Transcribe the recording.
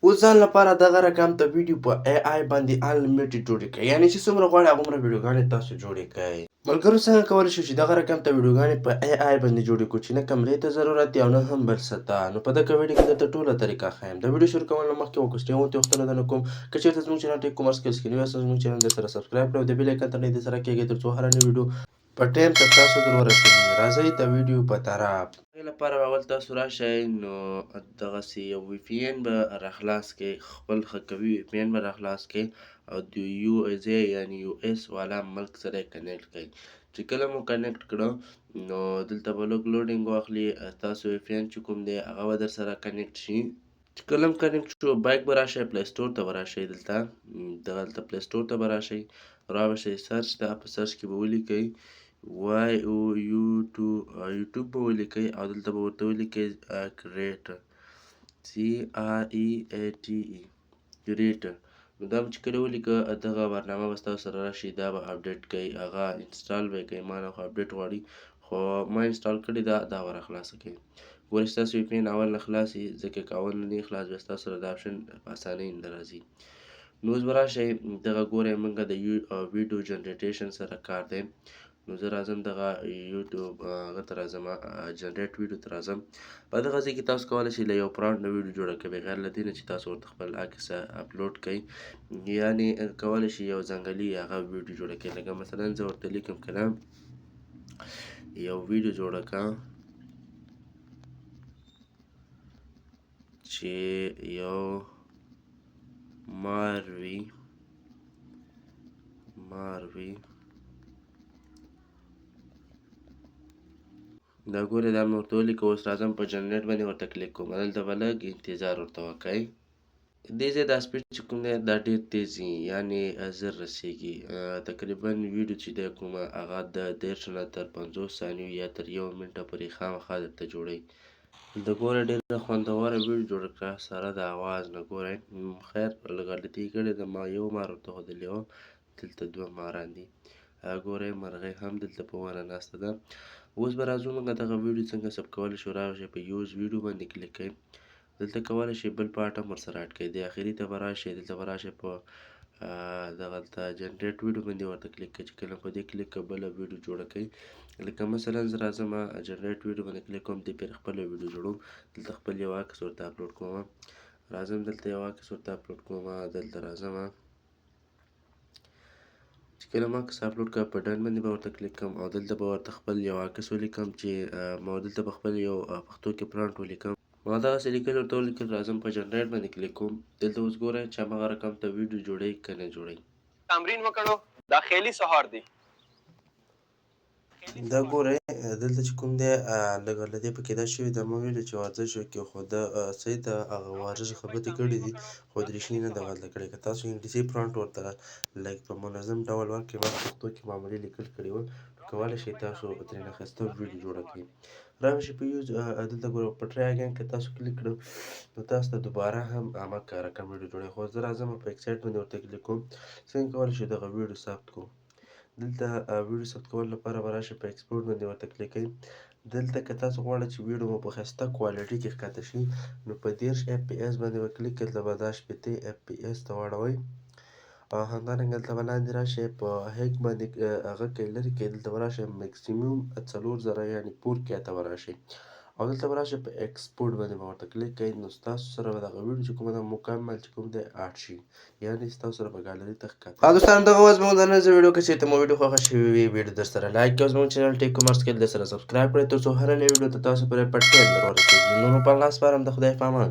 اوس ځان لپاره دغه رقم ته ویډیو په ای آی باندې انلیمیټډ جوړې کړئ، یعنی چې څومره غواړئ هغومره ویډیوګانې تاسو جوړې کړئ. ملګرو څنګه کولی شو چې دغه رقم ته ویډیوګانې په ای آی باندې جوړې کړو چې نه کمرې ته ضرورت دی او نه هم بل څه ته؟ نو په دغه ویډیو کې درته ټوله طریقه ښیم. د ویډیو شروع کولو نه مخکې وکړئ غوښتنه درنه کوم که چېرته زموږ چینل ټیک کومرس سکیلز کې نوی یاست، زموږ چینل در سره سبسکرایب کړئ او د بیل ایکن ته نږدې سره کېږئ تر څو هره نوې ویډیو په ټایم تر تاسو در ورسېږي. راځئ د ویډیو په طرف. هغې لپاره به اول تاسو راشئ، نو دغسې یو وي پي این به راخلاص کړئ، خپل ښه قوي وي پي این به راخلاص کړئ او د یو ځای یعنی یو ایس والا ملک سره کنیکټ کړئ. چې کله مو کنیکټ کړو نو دلته به لږ لوډینګ واخلي، تاسو وي پي این چې کوم دی هغه به در سره کنیکټ شي. چې کله هم کنیکټ شو بایک به راشئ، پلی سټور ته به راشئ، دلته دغلته پلی سټور ته به راشئ، را به شئ سرچ ته، په سرچ کې به ولیکئ وای او یو ټو یوټیوب به ولیکئ او دلته به ورته ولیکئ کریټ، سی آر ای ای ټي ای کریټ. نو دا چې کله ولیکه دغه برنامه به ستاسو سره راشي، دا به اپډیټ کوي، هغه انسټال به یې کوي. ما نه خو اپډیټ غواړي خو ما انسټال کړې ده، دا به راخلاصه کوي. ګورئ ستاسو وي پي این اول نه خلاص وي، ځکه که اول نه خلاص بیا ستاسو سره دا اپشن په اسانۍ نه راځي. نو اوس به راشئ دغه ګورئ موږ د یو ویډیو جنریټیشن سره کار دی. نو زه راځم دغه یوټیوب هغه ته راځم، جنریټ ویډیو ته راځم. په دغه ځای کې تاسو کولی شئ له یو پرانټ نه ویډیو جوړه کړئ بغیر له دې نه چې تاسو ورته خپل عکس اپلوډ کړئ، یعنی کولی شئ یو ځنګلي هغه ویډیو جوړه کړئ. لکه مثلا زه ورته لیکم که نه یو ویډیو جوړه کړه چې یو مار وي، مار وي. دا ګورئ دا مې ورته ولیکه. اوس راځم په جنریټ باندې ورته کلیک کوم، دلته به لږ انتظار ورته وکړئ. دې ځای دا سپیډ چې کوم دی دا ډېر تیز وي، یعنې زر رسېږي. تقریبا ویډیو چې دی کومه هغه د 30 نه تر 50 ثانیو یا تر یو منټه پورې خامخا درته جوړوي. دلته ګورئ ډېره خوندوره ویډیو جوړه کړه سره د اواز نه. ګورئ خیر لږ غلطي یې کړې ده، ما یو مار ورته ښودلی و، دلته دوه ماران دي. ګورئ مرغۍ هم دلته په ونه ناسته ده. اوس به راځو موږ دغه ویډیو څنګه ثبت کولی شو. راشئ په یوز ویډیو باندې کلیک کړئ، دلته کولی شئ بل پارټ هم ورسره اډ کړئ. دې اخري ته به راشئ، دلته به راشئ په دغلته جنریټ ویډیو باندې ورته کلیک کړئ. چې کله په دې کلیک کړئ بله ویډیو جوړه کړئ. لکه مثلا زه راځم جنریټ ویډیو باندې کلیک کوم، دې پرې خپله ویډیو جوړوم، دلته خپل یو عکس ورته اپلوډ کوم. راځم دلته یو عکس ورته اپلوډ کوم، دلته راځم چې کله ما عکس اپلوډ کړ په ډن باندې به ورته کلیک کوم او دلته به ورته خپل یو عکس ولیکم چې ما دلته به خپل یو پښتو کې پرانټ ولیکم. ما دغسې لیکل ورته ولیکل. راځم په جنریټ باندې کلیک کوم، دلته اوس ګورئ چې هماغه رقم ته ویډیو جوړوي که نه جوړوي. تمرین وکړو، دا خیلی سهار دی. دا ګورئ دلته چې کوم دی لږ غلطي پکې دا شوې ده. ما ویل چې ورزش وکړي خو ده صحیح ده هغه ورزش خبرې کړې دي خو دریشي نه ده غلطه کړې. که تاسو انګلیسي پرانټ ورته لږ په منظم ډول ورکړئ، ما پښتو کې معمولي لیکل کړي وو، نو کولی شئ تاسو ترېنه ښایسته ویډیو جوړه کړئ. راشئ په یوز دلته ګورئ په ټرای اګین که تاسو کلیک کړو نو تاسو ته دوباره هم هماغه رقم ویډیو جوړوي. خو زه راځم په ایکسایټ باندې ورته کلیک کوم. څنګه کولی شو دغه ویډیو ثبت کړو؟ دلته ویډیو ثبت کولو لپاره به راشئ په ایکسپورټ باندې ورته کلیک کړئ. دلته که تاسو غواړئ چې ویډیو مو په ښایسته کوالټي کې ښکته شي نو په 30 اف پي اس باندې به کلیک کړئ، دلته به دا 60 اف پي اس ته واړوئ او همدارنګه دلته به لاندې راشئ په هیک باندې هغه کې لرې کړئ، دلته به راشئ مکسیموم 4000 یعنې فور کې ته به راشئ او دلته به راشئ په ایکسپورټ باندې به ورته کلیک کړئ. نو ستاسو سره به دغه ویډیو چې کومه ده مکمل چې کوم دی اډ شي، یعنې ستاسو سره به ګالري ته ښکته. دوستان دغه وه زموږ د نن ویډیو. که چېرته مو ویډیو خوښه شوې وي ویډیو در سره لایک کړئ او زموږ چینل ټیک کامرس کې در سره سبسکرایب کړئ تر څو هره نوې ویډیو ته تاسو پرې په ټایم در ورسېږي. نور په الله سپارم، د خدای په امان.